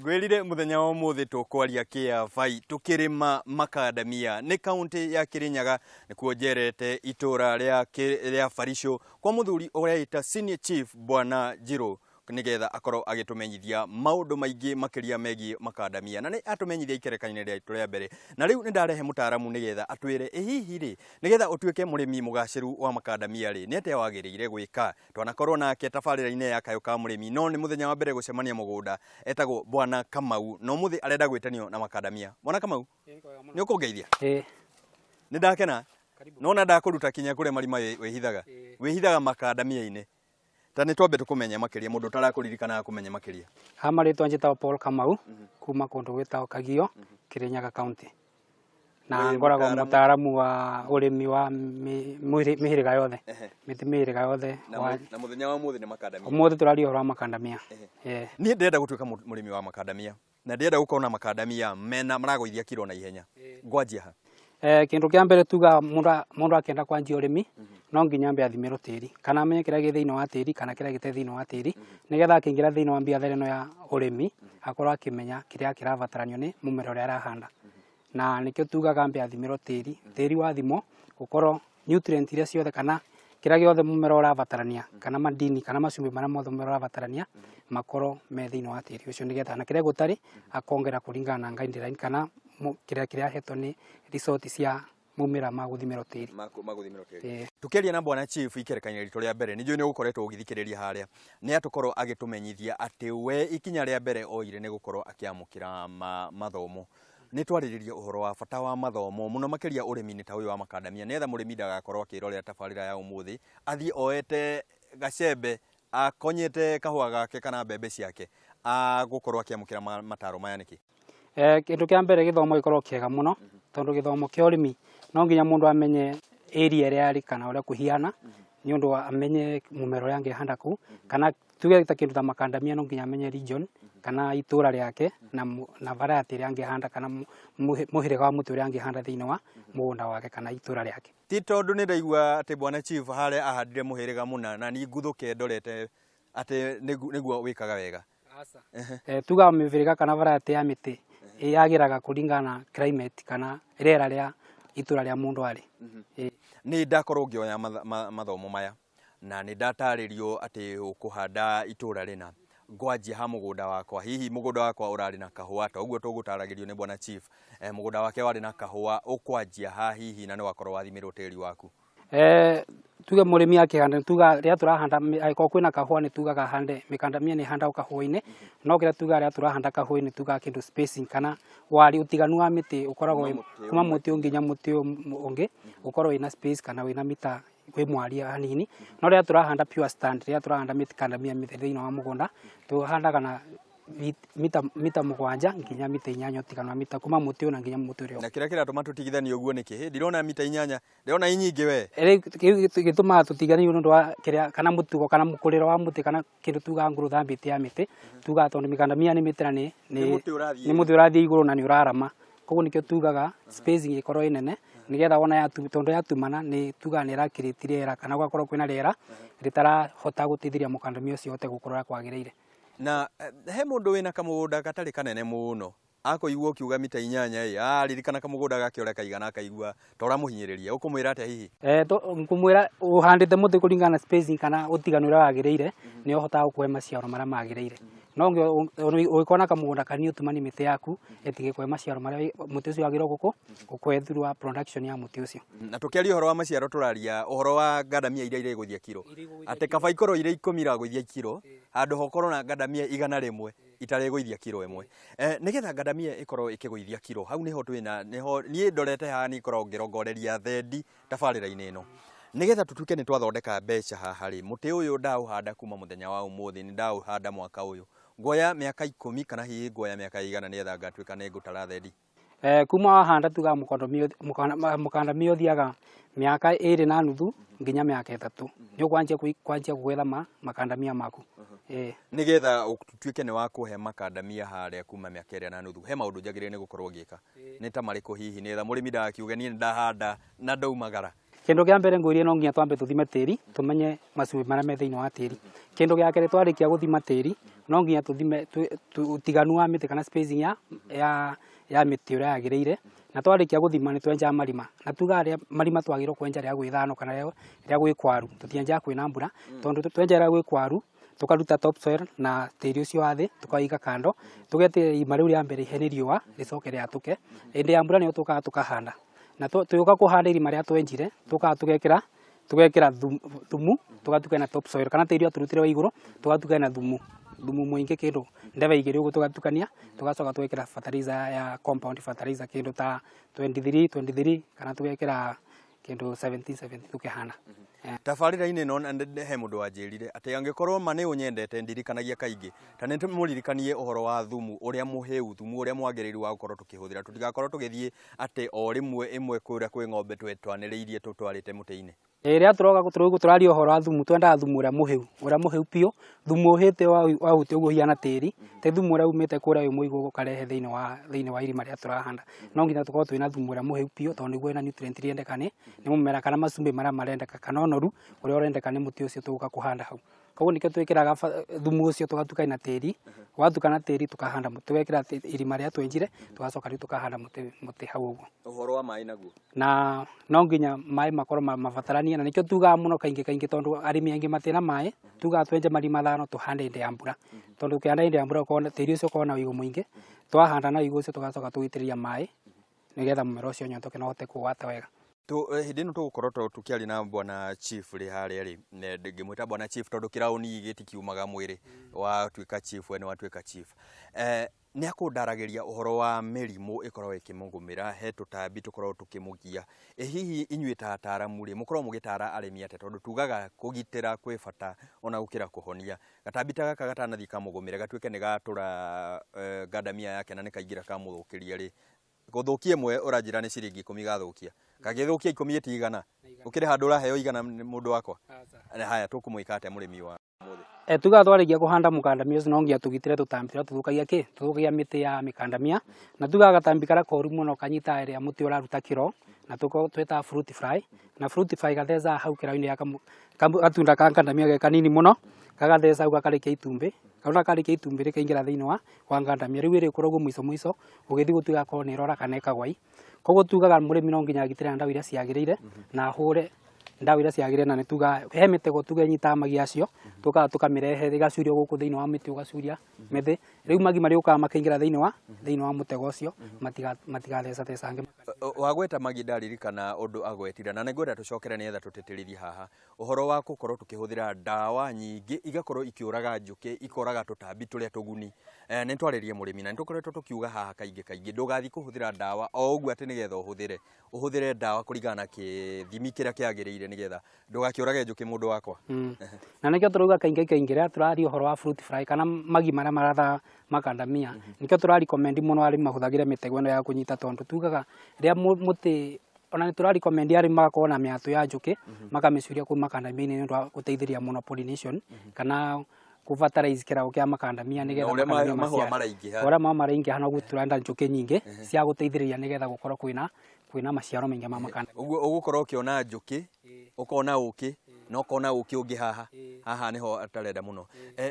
Ngwĩrire mũthenya wa ũmũthĩ tũkwaria kĩabai tũkĩrĩma makandamia. Nĩ kaũntĩ ya Kĩrĩnyaga nĩkuo njerete itũra rĩa Baricũ kwa mũthuri ũreĩta Senior Chief Bwana Njirũ nĩgetha akorwo agĩtũmenyithia maũndũ maingĩ makĩria megiĩ makandamia. Na nĩ atũmenyithia ikereka-inĩ rĩitũ rĩa mbere. Na rĩu nĩ ndarehe mũtaramu nĩgetha atwĩre ĩ hihi rĩ, nĩgetha ũtuĩke mũrĩmi mũgacĩru wa makandamia rĩ, nĩ atĩa wagĩrĩire gwĩka? Twanakorwo nake tabarĩra-inĩ ya Kayũ ka Mũrĩmi, no nĩ mũthenya wa mbere gũcemania mũgũnda. Etagwo Bwana Kamau na ũmũthĩ arenda gwĩtanio na makandamia. Bwana Kamau, nĩ ũkũngeithia? Ĩĩ. Nĩ ndakena. Nona ndakũruta kinya kũrĩa marima wĩhithaga. Wĩhithaga makandamia-inĩ. Ta nĩ twambe tũkũmenye makĩria, mũndũ ũtarakũririkana akũmenye makĩria. Ha marĩtwa njĩtagwo Paul Kamau kuma kũndũ gwĩtagwo Kagio, Kĩrĩnyaga County. Na Wĩ ngoragwo mũtaaramu? mũtaaramu wa ũrĩmi wa mĩhĩrĩga yothe, mĩtĩ mĩhĩrĩga yothe. Na na mũthenya wa ũmũthĩ nĩ makandamia. Ũmũthĩ tũraria ũhoro wa makandamia. Niĩ ndĩrenda gũtuĩka mũrĩmi wa makandamia na ndĩrenda gũkorwo na makandamia mena maragũithia kiro na ihenya. Ngwanjia ha? Kĩndũ kĩa mbere tugaga mũndũ akĩenda kwanjia ũrĩmi no nginya ambe athimĩrwo tĩri kana amenye kĩrĩa gĩ thĩinĩ wa tĩri kana kĩrĩa gĩtarĩ thĩinĩ wa tĩri nĩgetha akĩingĩra thĩinĩ wa biathara ĩno ya ũrĩmi akorwo akĩmenya kĩrĩa kĩrabataranio nĩ mũmera ũrĩa arahanda. Na nĩkĩo tugaga ambe athimĩrwo tĩri. Tĩri wathimwo ũkorwo nutrient iria ciothe kana kĩrĩa gĩothe mũmera ũrabatarania kana madini kana macumbĩ marĩa mothe mũmera ũrabatarania makorwo me thĩinĩ wa tĩri ũcio nĩgetha na kĩrĩa gũtarĩ akongerera kũringana na guideline kana kĩrĩa kĩrahetwo nĩ result cia maumĩrĩra ma gũthimĩrwo tĩri. Ma gũthimĩrwo tĩri. Ĩĩ. Tũkĩaria na Bwana Chief ikereka-inĩ ritũ rĩa mbere, nĩ njũĩ nĩ ũgũkoretwo ũgĩthikĩrĩria harĩa, nĩ atũkorwo agĩtũmenyithia atĩ we ikinya rĩa mbere oire nĩ gũkorwo akĩamũkĩra mathomo. Nĩ twarĩrĩria ũhoro wa bata wa mathomo mũno makĩria ũrĩmi-inĩ ta ũyũ wa makandamia, nĩgetha mũrĩmi ndagakorwo akĩrorera tabarĩra ya ũmũthĩ, athiĩ oete gacembe akonyete kahũa gake kana mbembe ciake, agũkorwo akĩamũkĩra mataro maya nĩkĩ? Kĩndũ kĩa mbere gĩthomo gĩkoragwo kĩega mũno, tondũ gĩthomo kĩa ũrĩmi no nginya mũndũ amenye area ĩrĩa arĩ kana ũrĩa kũhiana, nĩ ũndũ wa amenye mũmera ũrĩa angĩhanda kũu, kana tuge ta kĩndũ ta makandamia no nginya amenye region kana itũra rĩake na variety ĩrĩa angĩhanda kana mũhĩrĩga wa mũtĩ ũrĩa angĩhanda thĩinĩ wa mũgũnda wake kana itũra rĩake. Ti tondũ nĩ ndaigua atĩ Bwana Chief harĩa ahandire mũhĩrĩga mũna na niĩ nguthũke ndorete atĩ nĩguo wĩkaga wega. Tugaga mĩhĩrĩga kana variety ya mĩtĩ yagĩraga kũringana na climate kana rĩera rĩa itũra rĩa mũndũ arĩ. Nĩ ndakorwo ngĩoya mathomo maya na nĩ ndatarĩrio atĩ ũkũhanda itũra rĩna, ngwanjia ha mũgũnda wakwa, hihi mũgũnda wakwa ũrarĩ na kahũa ta ũguo tũgũtaragĩrio nĩ Bwana Chief, mũgũnda wake warĩ na kahũa, ũkwanjia ha hihi na nĩ wakorwo wathimĩrwo tĩri waku? Tuge mũrĩmi akĩhanda, tuga rĩrĩa tũrahanda angĩkorwo kwĩna kahũa nĩ tugaga ahande mĩkandamia nĩ ĩhandagwo kahũa-inĩ, no kĩrĩa tugaga rĩrĩa tũrahanda kahũa-inĩ tugaga kĩndũ spacing kana wariĩ ũtiganu wa mĩtĩ ũkoragwo kuma mũtĩ ũyũ nginya mũtĩ ũyũ ũngĩ ũkorwo wĩna space kana wĩna mita wĩ mwaria hanini. No rĩrĩa tũrahanda pure stand, rĩrĩa tũrahanda mĩkandamia mĩtheri thĩinĩ wa mũgũnda, tũhandaga na mita 7 nginya mita 8 ũtiganu wa mita kuma mũtĩ ũyũ na nginya mũtĩ ũrĩa ũngĩ. Na kĩrĩa kĩratũma tũtigithanie ũguo nĩkĩ? Hĩ, ndirona mita 8, ndĩrona i nyingĩ we. Rĩu kĩu gĩtũmaga tũtiganie nĩ ũndũ wa kĩrĩa kana mũtugo kana mũkũrĩre wa mũtĩ kana kĩndũ tugaga growth habit ya mĩtĩ, tugaga tondũ mĩkandamia nĩ mĩtĩ na Nĩ mũtĩ ũrathiĩ nĩ mũtĩ ũrathiĩ igũrũ na nĩ ũrarama. Koguo nĩkĩo tugaga spacing ĩkorwo ĩ nene nĩgetha wona tondũ yatumana nĩ tugaga nĩ ĩra create rĩera kana gũgakorwo kwĩna rĩera rĩtarahota gũteithĩrĩria mũkandamia ũcio ũhote gũkũra ũrĩa kwagĩrĩire. Na he mũndũ wĩna kamũgũnda gatarĩ kanene mũno akũigua ũkiuga mita 8 ĩ, aririkana kamũgũnda gake ũrĩa kaigana akaigua ta ũramũhinyĩrĩria, ũkũmwĩra atĩa hihi? Ngũmwĩra ũhandĩte mũtĩ kũringana na spacing kana ũtiganu ũrĩa wagĩrĩire nĩ ũhotaga gũkũhe maciaro marĩa magĩrĩire. No ũngĩkorwo na kamũgũnda kanini ũtumanie mĩtĩ yaku ĩtigĩkũhe maciaro marĩa mũtĩ ũcio wagĩrĩirwo gũkũhe through wa production ya mũtĩ ũcio. Na tũkĩaria ũhoro wa maciaro tũraria ũhoro wa ngandamia iria irĩgũithia kiro, atĩ kaba ikorwo irĩ 10 iragũithia kiro handũ ha ũkorwo na ngandamia 100 itarĩgũithia kiro ĩmwe. Nĩgetha ngandamia ĩkorwo ĩkĩgũithia kiro, hau nĩho twĩna, nĩho niĩ ndorete haha nĩ ngoragwo ngĩrongoreria thendi tabarĩra-inĩ ĩno. Nĩgetha tũtuĩke nĩ twathondeka mbeca haha rĩ, mũtĩ ũyũ ndaũhanda kuma mũthenya wa ũmũthĩ, nĩ ndaũhanda mwaka ũyũ, nguoya mĩaka 10 kana hihi nguoya mĩaka ĩigana nĩgetha ngatuĩka nĩ ngũtara thendi? Kuma wahanda tugaga mũkandamia ũthiaga mĩaka 2.5 nginya mĩaka 3 nĩ ũkwanjia kwanjia gwetha makandamia maku. Nĩgetha ũtuĩke nĩ wakũhe makandamia harĩa kuma mĩaka 2.5, he maũndũ njagĩrĩire nĩ gũkorwo ngĩka, nĩ ta marĩkũ hihi nĩgetha mũrĩmi ndagakiuge niĩ nĩ ndahanda na ndaumagara? Kĩndũ kĩa mbere ngwĩrire no nginya twambe tũthime tĩri, tũmenye macumbĩ marĩa me thĩinĩ wa tĩri. Kĩndũ gĩa kerĩ twarĩkia gũthima tĩri, No nginya tũthime ũtiganu wa mĩtĩ kana spacing ya mĩtĩ ũrĩa yagĩrĩire. Na twarĩkia gũthima nĩ twenjaga marima, na tugaga rĩa marima twagĩrĩirwo kwenja rĩa gwĩthano kana rĩa gwĩ kwaru. Tũtienjaga kwĩna mbura, tondũ twenja rĩa gwĩ kwaru tukaruta topsoil na tĩri ũcio wa thĩ tukaiga kando, tũgeterera irima rĩu rĩa mbere ihe nĩ riũa rĩcoke rĩatũke. Hĩndĩ ya mbura nĩyo tũkaga tũkahanda, na tũgĩũka kũhanda irima rĩa twenjire, tũkaga tũgekĩra thumu, tũgatukania na topsoil kana tĩri ũrĩa tũrutire wa igũrũ, tũgatukania na thumu mũingĩ kĩndũ ndebe 2 ũguo tũgatukania, tũgacoka tũgekĩra fertilizer ya compound fertilizer kĩndũ ta 23 23 kana tũgekĩra kĩndũ 17 17 tũkĩhanda. Tabarĩra-inĩ ĩno he mũndũ wanjĩrire atĩ angĩkorwo ma nĩ ũnyendete, ndirikanagia kaingĩ ta nĩ mũririkanie ũhoro wa thumu ũrĩa mũhĩu, thumu ũrĩa mwagĩrĩru wa gũkorwo tũkĩhũthĩra, tũtigakorwo tũgĩthiĩ atĩ o rĩmwe ĩmwe kũrĩa kwĩ ng'ombe twanĩrĩirie tũtwarĩte mũtĩ-inĩ. Rĩrĩa tũroka tũraria ũhoro wa thumu, twendaga thumu ũrĩa mũhĩu, ũrĩa mũhĩu biũ, thumu ũhĩte wahutia ũguo ũhiana tĩri, ti thumu ũrĩa umĩte kũrĩa wĩ mũigũ ũkarehe thĩinĩ wa irima rĩrĩa tũrahanda. No nginya tũkorwo twĩna thumu ũrĩa mũhĩu biũ, tondũ nĩguo wĩna nutrient iria irendeka nĩ mũmera, kana macumbĩ marĩa marendeka, kana ũnoru ũrĩa ũrendeka nĩ mũtĩ ũcio tũgũka kũhanda hau. Koguo nĩkĩo twĩkĩraga thumu ũcio tũgatukania na tĩri, watukana na tĩri tũkahanda, tũgekĩra irima rĩrĩa twenjire, tũgacoka rĩu tũkahanda mũtĩ hau ũguo. Ũhoro wa maĩ naguo? Na no nginya maĩ makorwo mabataranie, na nĩkĩo tugaga mũno kaingĩ kaingĩ, tondũ arĩmi aingĩ matirĩ na maĩ, tugaga twenje marima 5 tũhande hĩndĩ ya mbura, tondũ ũkĩhanda hĩndĩ ya mbura tĩri ũcio ũkoragwo na ũigũ mũingĩ. Twahanda na ũigũ ũcio tũgacoka tũgĩitĩrĩria maĩ nĩgetha mũmera ũcio ũnyotoke na ũhote kũgwata wega. Hĩndĩ ĩno tũgũkorwo tũkĩaria na bwana chief rĩ harĩa rĩ, ngĩmwĩta bwana chief tondũ kĩraũni gĩtikiumaga mwĩrĩ, watuĩka chief we nĩ watuĩka chief. Nĩ akũndaragĩria ũhoro wa mĩrimũ ĩkoragwo ĩkĩmũgũmĩra, he tũtambi tũkoragwo tũkĩmũgia. Ĩ hihi inyuĩ ta ataaramu rĩ, mũkoragwo mũgĩtara arĩmi atĩa? Tondũ tugaga kũgitĩra kwĩ bata ona gũkĩra kũhonia. Gatambi ta gaka gatanathiĩ kamũgũmĩre gatuĩke nĩ gatũra ngandamia yake na nĩ kaingĩra kamũthũkĩria rĩ, gũthũkia ĩmwe ũranjĩra nĩ ciringi 10 gathũkia, kangĩthũkia 10 ĩti 100, ũkĩrĩ handũ ũraheo 100 nĩ mũndũ wakwa. Haya, tũkũmwĩka atĩa mũrĩmi wa ũmũthĩ? Tugaga twarĩkia kũhanda mũkandamia ũcio no nginya tũgitĩre tũtambi tũrĩa tũthũkagia kĩ tũthũkagia mĩtĩ ya mĩkandamia. Na tugaga gatambi karĩa koru mũno kanyitaga ĩrĩa mũtĩ ũraruta kĩro, na twĩtaga fruit fly. Na fruit fly gathecaga hau kĩraũ-inĩ gĩa gatunda ka ngandamia ge kanini mũno, gagatheca hau gakarekia itumbĩ. Kauna karĩkia itumbĩ rĩkaingĩra thĩinĩ wa ngandamia, rĩu ĩrĩkũra ũguo mũico mũico ũgĩthiĩ gũtuĩka korwo nĩ ĩrora kana ĩkagwa. Koguo tugaga mũrĩmi no nginya agitĩre na ndawa iria ciagĩrĩire na ahũre ndawa iria ciagĩrĩire. Na nĩ tugaga he mĩtego tuge ĩnyitaga magi acio, tũkaga tũkamĩrehe ĩgacurio gũkũ thĩinĩ wa mĩtĩ, ũgacuria mĩthĩ, rĩu magi marĩũkaga makaingĩra thĩinĩ wa mũtego ũcio, matigathecathecange. Wagweta magi ndaririkana ũndũ agwetire, na nĩngwenda tũcokere nĩgetha tũtĩtĩrithie haha ũhoro wa gũkorwo tũkĩhũthĩra ndawa nyingĩ igakorwo ikĩũraga njũkĩ, ikoraga tũtambi tũrĩa tũguni. Nĩ twarĩrie mũrĩmi na nĩ tũkoretwo tũkiuga haha kaingĩ kaingĩ, ndũgathiĩ kũhũthĩra ndawa o ũguo atĩ nĩgetha ũhũthĩre ndawa kũringana na kĩthimi kĩrĩa kĩagĩrĩire nĩgetha ndũgakĩũrage njũkĩ, mũndũ wakwa. Na nĩkĩo tũrauga kaingĩ kaingĩ rĩrĩa tũraria ũhoro wa fruit fly kana magi marĩa maratha makandamia, nĩkĩo tũra recommend mũno arĩmi mahũthagĩre mĩtego ĩno ya kũnyita, tondũ tugaga rĩrĩa mũtĩ ona nĩ tũra recommend arĩmi magakorwo na mĩatũ ya njũkĩ, makamĩcuria kũu makandamia-inĩ nĩ ũndũ wa gũteithĩrĩria mũno pollination kana kũ fertilize kĩraũ kĩa makandamia nĩgetha Na ũrĩa makandamia mahũa maciare. maraingĩha. Ũrĩa mahũa maraingĩha noguo tũrenda njũkĩ nyingĩ cia gũteithĩrĩria nĩgetha gũkorwo kwĩna maciaro maingĩ ma makandamia. Ũguo ũgũkorwo ũkĩona njũkĩ, ũkona ũkĩ na ũkona ũkĩ ũngĩ haha haha nĩho atarenda mũno.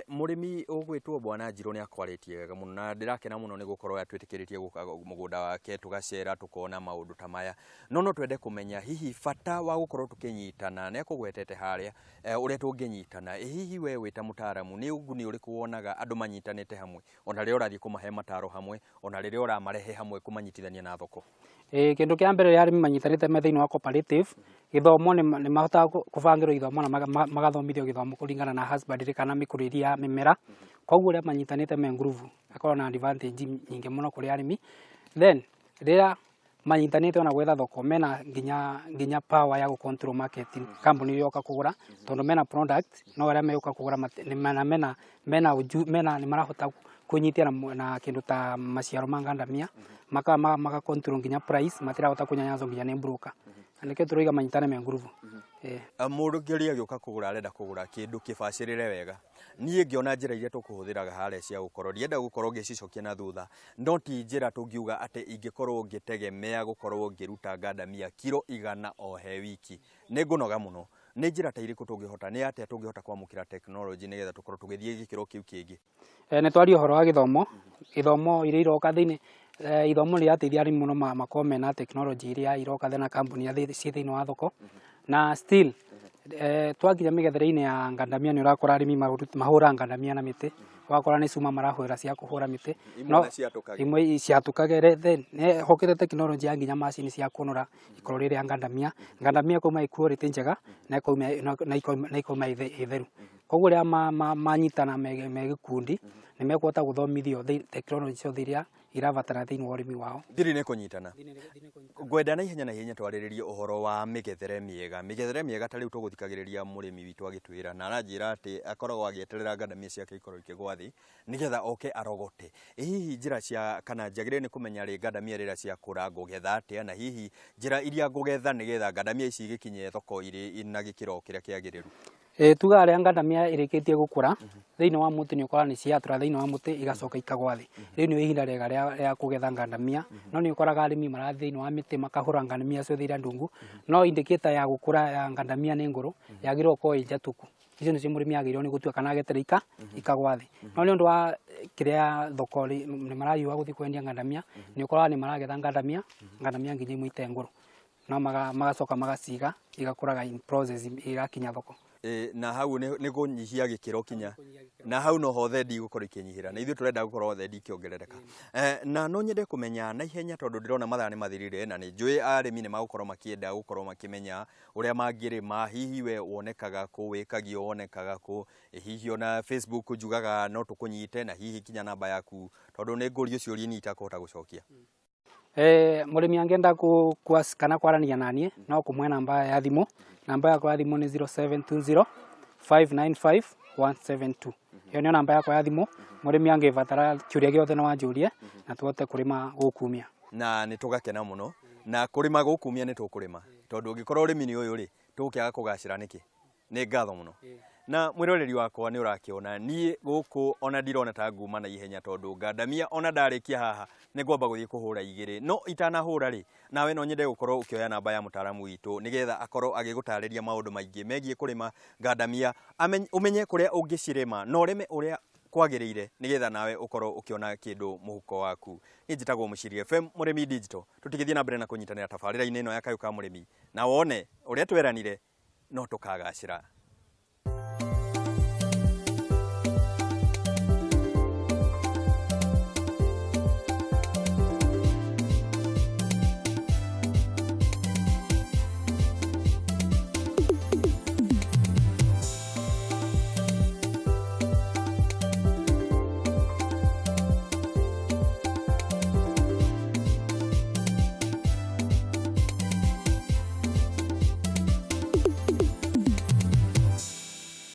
Mũrĩmi ũgwĩtwo bwana Njirũ nĩ akwarĩtie wega mũno, na ndĩrakena mũno nĩ gũkorwo atwĩtĩkĩrĩtie gũka mũgũnda wake tũgacera tũkona maũndũ ta maya. No twende kũmenya hihi bata wa gũkorwo tũkĩnyitana, nĩ akũgwetete harĩa ũrĩa tũngĩnyitana. Hihi we wĩ ta mũtaaramu nĩ ũguni ũrĩkũ wonaga andũ manyitanĩte hamwe, ona rĩrĩa ũrathiĩ kũmahe mataro hamwe, ona rĩrĩa ũramarehe hamwe kũmanyitithania na thoko? Kĩndũ kĩa mbere, rĩrĩa arĩmi manyitanĩte me thĩinĩ wa cooperative, gĩthomo nĩ mahotaga kũbangĩrwo ithomo na magathomithio gĩthomo kũringana na husbandry kana mĩkũrĩrie ya mĩmera. Koguo ũrĩa manyitanĩte me ngurubu akorwo na advantage nyingĩ mũno kũrĩ arĩmi. Then rĩrĩa manyitanĩte ona gwetha thoko, mena nginya power ya gũ control market, kambuni iria yoka kũgũra, tondũ mena product no arĩa megũka kũgũra mena mena mena uju mena nĩ marahota kũnyitia na kĩndũ ta maciaro ma ngandamia, maka control nginya price, matirahota kũnyanyaswo nginya nĩ broker, na nĩkĩo tũrauga manyitane me ngurubu. Mũndũ ngĩria agĩũka kũgũra arenda kũgũra kĩndũ kĩbacĩrĩre wega. Niĩ ngĩona njĩra iria tũkũhũthĩraga harĩa cia gũkorwo, ndienda gũkorwo ngĩcicokia na thutha, no ti njĩra tũngiuga atĩ ingĩkorwo ngĩtegemea gũkorwo ngĩruta ngandamia kiro 100 o he wiki nĩ ngũnoga mũno. Nĩ njĩra ta irĩkũ tũngĩhota, nĩ atĩa tũngĩhota kwamũkĩra tekinoronjĩ nĩgetha tũkorwo tũgĩthiĩ gĩkĩro kĩu kĩngĩ? Nĩ twaria ũhoro wa gĩthomo, ithomo iria iroka thĩinĩ, ithomo rĩrateithia arĩmi mũno makorwo mena tekinoronjĩ iria iroka na kambuni iria ciĩ thĩinĩ wa thoko. Na still twakinya mĩgethere-inĩ ya ngandamia nĩ ũrakora arĩmi mahũraga ngandamia na mĩtĩ, ũgakora nĩ cuma marahũra cia kũhũra mĩtĩ. Imwe No na ciatũkage. Imwe ciatũkage, then nĩ hokĩte tekinoronjĩ ya nginya macini cia kũnũra ikoro rĩrĩa ngandamia. Ngandamia ĩkauma ĩ quality njega na ĩkauma ĩ theru. Koguo rĩrĩa manyitana me gĩkundi nĩ mekũhota gũthomithio tekinoronjĩ ciothe iria irabatara thĩinĩ wa ũrĩmi wao. Thiri nĩ kũnyitana. Ngwenda na ihenya na ihenya twarĩrĩrie ũhoro wa mĩgethere mĩega. Mĩgethere mĩega ta rĩu tũgũthikagĩrĩria mũrĩmi witũ agĩtwĩra na aranjĩra atĩ akoragwo agĩeterera ngandamia ciake ikorwo ikĩgwa thĩ nĩgetha oke arogote. Ĩ hihi njĩra cia kana njagĩrĩire nĩ kũmenya rĩ ngandamia rĩrĩa ciakũra ngũgetha atĩa, na hihi njĩra iria ngũgetha nĩgetha ngandamia ici igĩkinye thoko irĩ na gĩkĩro kĩrĩa kĩagĩrĩru? Tugaga rĩrĩa ngandamia ĩrĩkĩtie gũkũra thĩinĩ wa mũtĩ nĩ ũkoraga nĩ ciatũra thĩinĩ wa mũtĩ igacoka ikagwa thĩ. Rĩu nĩ ihinda rĩega rĩa kũgetha ngandamia, no nĩ ũkoraga arĩmi marathiĩ thĩinĩ wa mĩtĩ makahũra ngandamia ciothe iria ndungu, no indicator ya gũkũra ya ngandamia nĩ ngũrũ, yagĩrĩirwo gũkorwo ĩ njatũku. Icio nĩcio mũrĩmi agĩrĩirwo nĩ gũtua kana ageterera ikagwa thĩ. No nĩ ũndũ wa kĩrĩa thoko nĩ marariũa gũthiĩ kwendia ngandamia, nĩ ũkoraga nĩ maragetha ngandamia nginya imwe ite ngũrũ. No magacoka magaciga igakũraga in process igakinya thoko. Ĩ, na hau nĩ kũnyihia gĩkĩro kinya na hau noho thendi igũkorwo ikĩnyihĩra, na ithuĩ tũrenda gũkorwo thendi ikĩongerereka. Na no nyende kũmenya na ihenya tondũ ndĩrona mathaa nĩ mathirire na nĩ njũĩ arĩmi nĩ magũkorwo makĩenda gũkorwo makĩmenya ũrĩa mangĩrĩma. Hihi we wonekaga kũ, wĩkagio wonekaga kũ? Hihi ona Facebook njugaga no tũkũnyite, na hihi kinya namba yaku, tondũ nĩ ngũrio ciũria niĩ itakũhota gũcokia. Mũrĩmi angĩenda kana kwaranĩria naniĩ no kũmũhe namba ya thimũ. Namba yakwa ya thimũ nĩ 0720 595 172. Ĩyo nĩyo namba yakwa ya thimũ. Mũrĩmi angĩbatara kĩũria gĩothe no anjũrie na tũhote kũrĩma gũkumia. Na nĩ tũgakena mũno na kũrĩma gũkumia nĩ tũkũrĩma, tondũ ũngĩkorwo ũrĩmi nĩ ũyũ rĩ, tũgũkĩaga kũgacĩra nĩkĩ? Nĩ ngatho mũno. Na mwĩroreri wakwa, nĩ ũrakĩona niĩ gũkũ ona ndirona ta nguma na ihenya, tondũ ngandamia ona ndarĩkia haha nĩ ngwamba gũthiĩ kũhũra igĩrĩ. No itanahũra rĩ, nawe no nyende gũkorwo ũkĩoya namba ya mũtaaramu witũ nĩgetha akorwo agĩgũtarĩria maũndũ maingĩ megiĩ kũrĩma ngandamia, ũmenye kũrĩa ũngĩcirĩma na ũrĩme ũrĩa kwagĩrĩire nĩgetha nawe ũkorwo ũkĩona kĩndũ mũhuko waku. Niĩ njĩtagwo Mũciri FM Mũrĩmi Digital. Tũtigĩthiĩ na mbere na kũnyitanĩra tabarĩra-inĩ ĩno ya Kayũ ka Mũrĩmi, na wone ũrĩa tweranire no tũkagacĩra.